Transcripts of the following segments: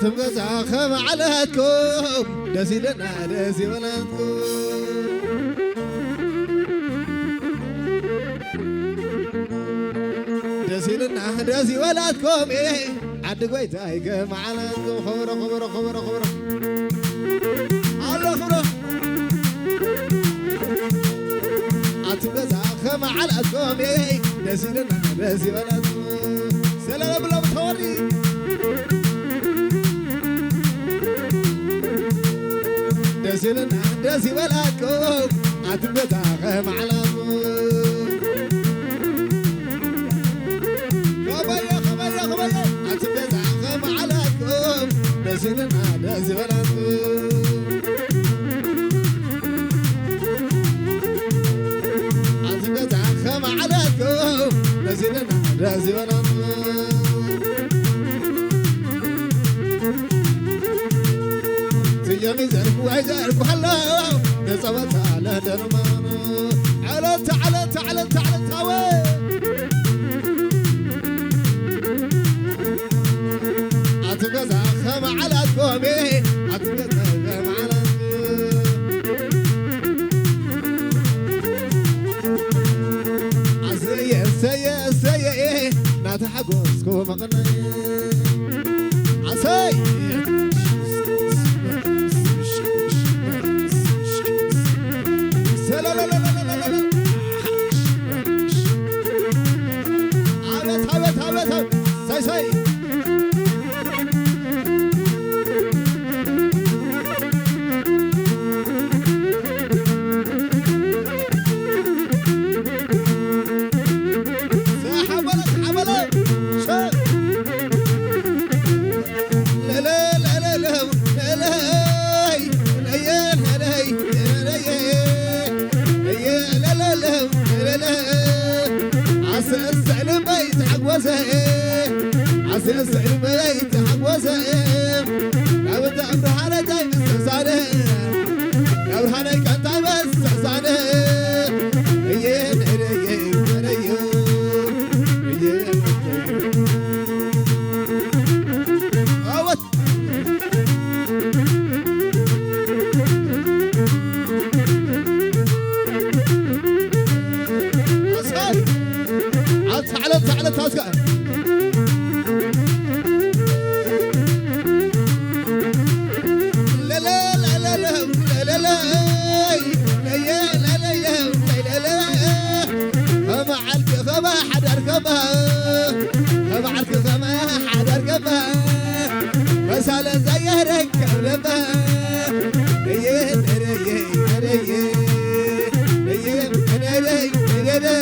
ትም ገዛ ከመዓለትኩም ደስ ኢለና ደስ ይበለትኩም። ደስ ኢልና ደስ ይበላትኩም። ዓዲ ጎይታይ ከመዓላትኩም። ኸበሮ፣ ኸበሮ፣ ኸበሮ፣ ኸበሮ። ኣሎ ኸበሮ። ኣቲ ገዛ ከመዓላትኩም። ደስ ኢልና ደስ ይበላትኩም። ሰላም ብሎም ተወሪ። ደስ ኢልና ደስ ይበላትኩም። ኣቲ ገዛ ከመዓላትኩም። ከበየ፣ ከበየ፣ ከበየ። ኣቲ ገዛ ከመዓላትኩም። ደስ ኢልና ደስ ይበላትኩም። ኣቲ ገዛ ከመዓላትኩም። ደስ ኢልና ደስ ይበላትኩም። ትየሚ ዘርጉ ኣይዘርጉ ኣሎ። ነጸበታ ለደርማኑ። ዓለታ፣ ዓለታ፣ ዓለታ፣ ዓለታ፣ ወ። ኣቲ ገዛ ከመዓላትኩም። ኣቲ ገዛ ከመዓላትኩም። ኣሰየ፣ ኣሰየ፣ ኣሰየ፣ ናተሓጎስኩ መቐናየ። ኣሰይ! ሰለለለለለለለ። ኣቤት፣ ኣቤት፣ ኣቤት፣ ኣቤት። ሳይ፣ ሳይ። ሓበለ፣ ሓበለ። ሸ-፣ ለለ፣ ለለለ፣ ለለይ፣ ለየ፣ ለለይ፣ ለለየ፣ ለየ፣ ለለለ፣ ለለለ። ኣስዕስዕ ልበይ ተሓጎሰ፣ ኣስዕስዕ ልበይ ተሓጎሰ። ናብ እታ ብርሃነ ታይ ምስተሳነ፣ ናብ ብርሃነ ቀንታይ ምስተሳነ። እየ ነረየ ነረዮ፣ እየ ነረዮ። ኣወት። ኣሳይ! ዓት ዓለት ዓለት ኣስጋ። ለለ ለለ ለለ ለየ ለለ ለለ። ከመ ዓርኪ ከመ ሓዳር ከመ፣ ከመ ዓርኪ ከመ ሓዳር ከመ፣ መሳለ ዘየረከብ ለመ። እየ፣ እየ፣ እየ፣ እየ፣ እየ፣ እየ፣ እየ፣ እየ፣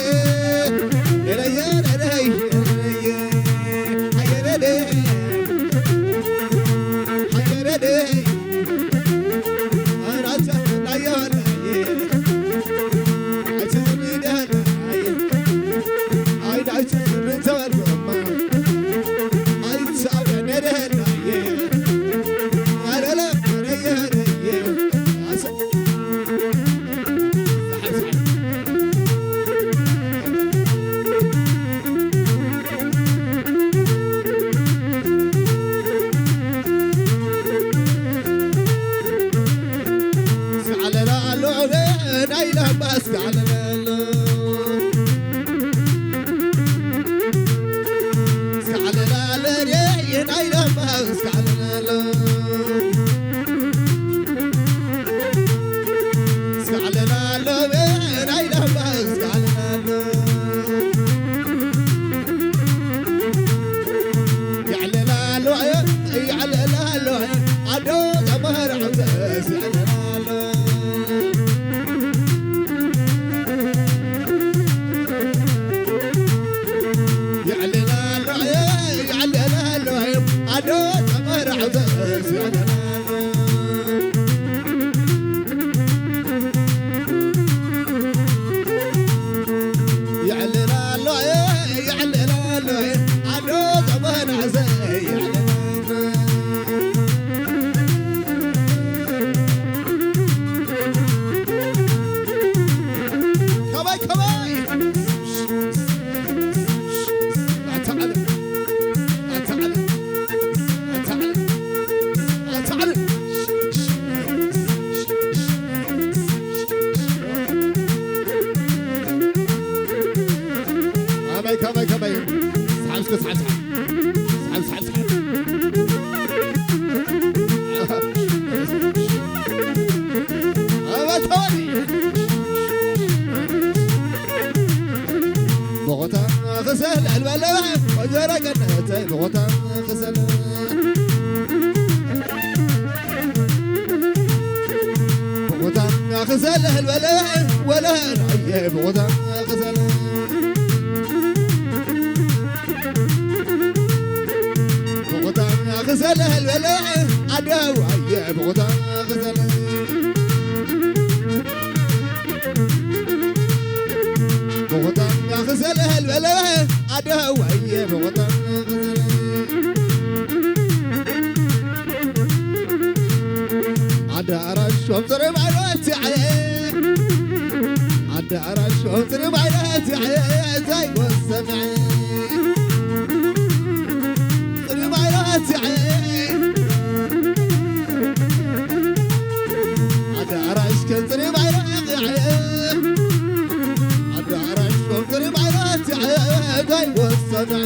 ነተይ ብኾታ ክሰል ብኾታ ክሰል በለ ወለ ኣየ ብኾታ ክሰል ብኾታ ክሰል በለ ኣደው ኣየ ብኾታ ክሰል ብኾታ ክሰል በለ ኣደው ኣየ ብኾታ ክሰል ኣዳራሾም ጽሩይ ባይሮት ይዓየ ኣዳራሾም ጽሩይ ባይሮት ይዓየ ዘይወሰምዐ ጽሩይ ባይሮት ይዓየ ኣዳራሽ ከጽሪ ባይሮት ይዓየ ኣዳራሽ ከጽሪ ባይሮት ይዓየ ዘይወሰምዐ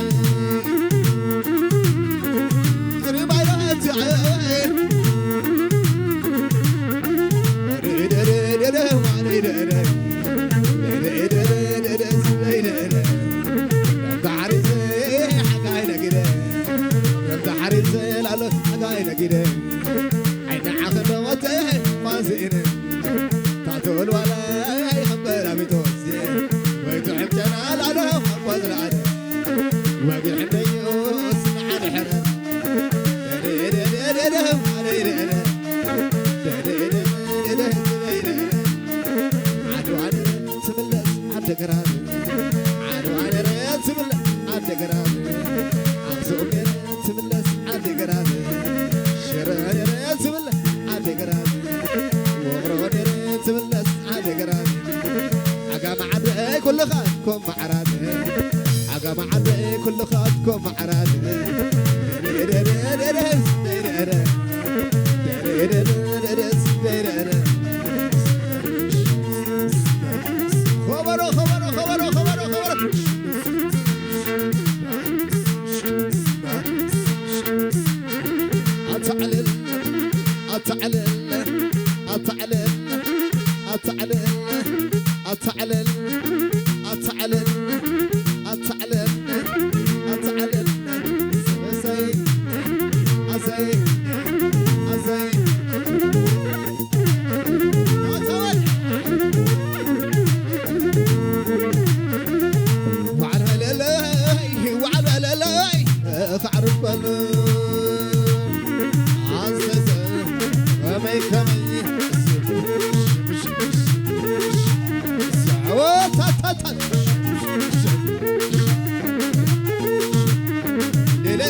ዓድዋ ትምለስ ዓድግራት ዓድዋ ትምለስ ዓድግራት ኣክሱም ትምለስ ዓድግራት ሽረ ትምለስ ዓድግራት ውቕሮ ትምለስ ዓድግራት ዓጋመ ዓደይ ኩልኻትኩም ማዕራት ዓጋመ ዓደይ ኩልኻትኩም ማዕራት ኸበሮ ኸበሮ ኸበሮ ኸበሮ ኸበሮ ኣታዕልል ኣታዕልል ኣታዕልል ኣታዕልል ኣታዕልል ኣታዕልል ኣታዕልል ኣታዕልል ኣሰይ ኣሰይ ኣሰይ ኣታወል ዋዕለለይ ዋዕለለይ ክዓርፍ ከሎ ኣዘዘ ከመይ ከመይ ሰዓወታታታ ሌለ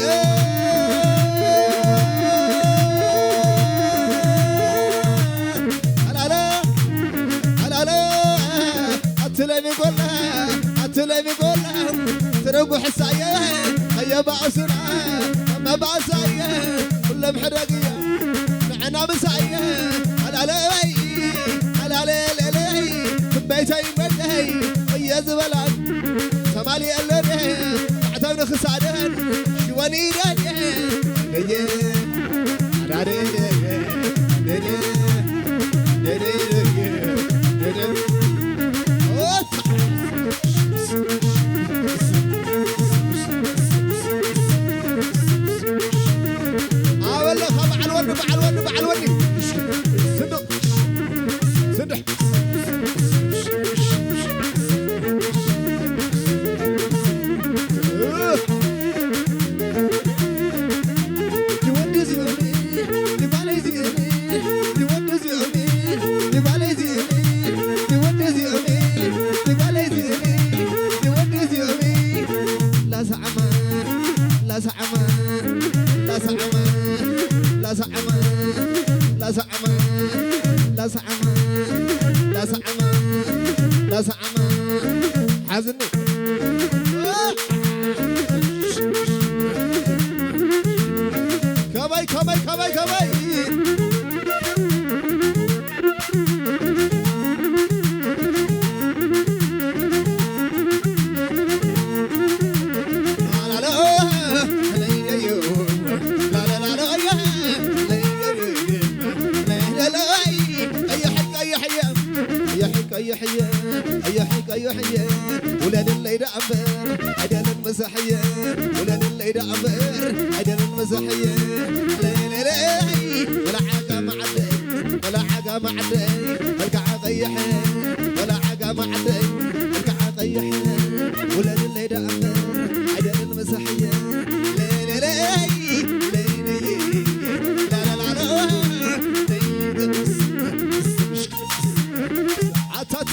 ኣላለ ኣላለ ኣትለሚ ጎላ ኣትለሚ ጎላ ትረጉ ሕሳየ ኣየባእሱና መባእሳየ ኩሎም ሕደግዮ ንዕና ምሳየ ኣላለይ ኣላለለለይ ትንበይተይ መደይ እየ ዝበላን ተማሊ ኣለደ ማዕተብ ንኽሳደን ሽወን ኢደን ደየ ኣዳደየ ደየ ደየ ደየ ደየ ኣበለኻ በዓል ወዲ በዓል ወዲ በዓል ወዲ ስንድቕ ስንድሕ ሓዝኒ ከመይ ከመይ ከመይ ከመይ ቀይሕየ ቀይሕየ ውለድለይ ደኣ እምበር ኣይደልን ምሳሕየ ውለድለይ ደኣ እምበር ኣይደልን ምሳሕየ ለይለለይ ወላ ዓጋ መዓደይ ወላ ዓጋ መዓደይ መልክዓ ቀይሐ ወላ ዓጋ መዓደይ መልክዓ ቀይሐ ውለድለይ ደኣ እምበር ኣይደልን ምሳሕየ ለይለለይ ለይለይ ላላላላ ለይለይ ኣታታ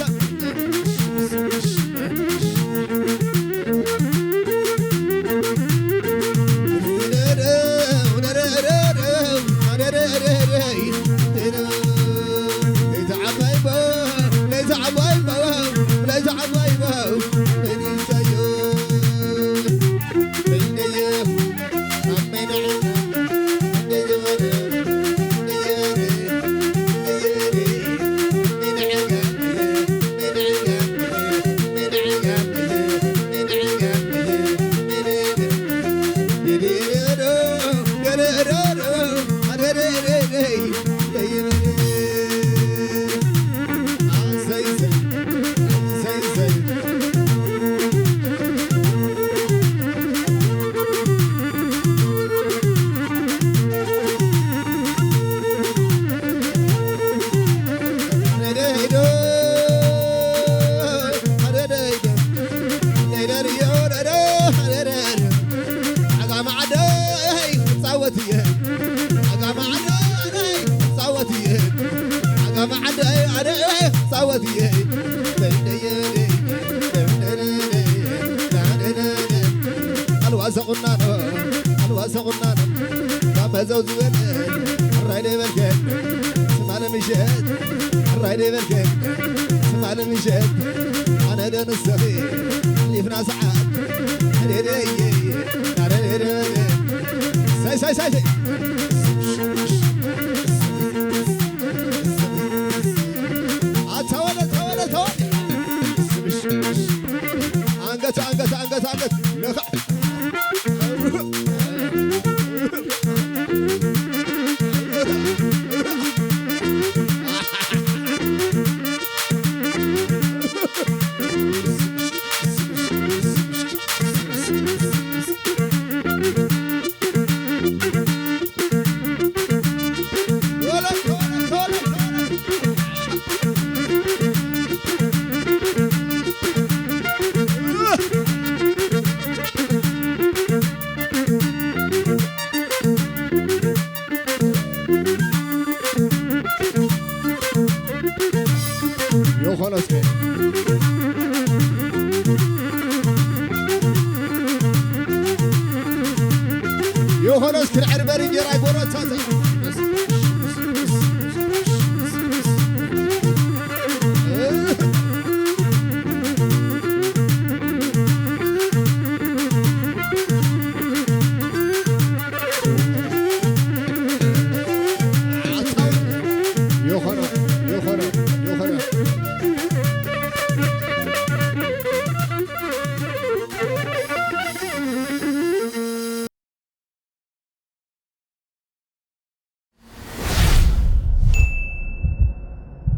ኣልዋሰ ቁናኖ ኣልዋሰ ቁናኖ ካብ መዘው ዝበለ ሕራይ ደይበልከን ስማለ ምሸት ሕራይ ደይበልከን ስማለ ምሸት ኣነ ደንሰኺ ሓሊፍና ሰዓት ደደየ ናደደደ ሳይ ሳይ ሳይ ሳይ ኣታወለ ታወለ ታወለ ኣንገት ኣንገት ኣንገት ኣንገት ለኻ ዮኾኖስ ዮኾኖስ ክንዕርበሪ ጌራ ይጎረታ ዮኾኖስ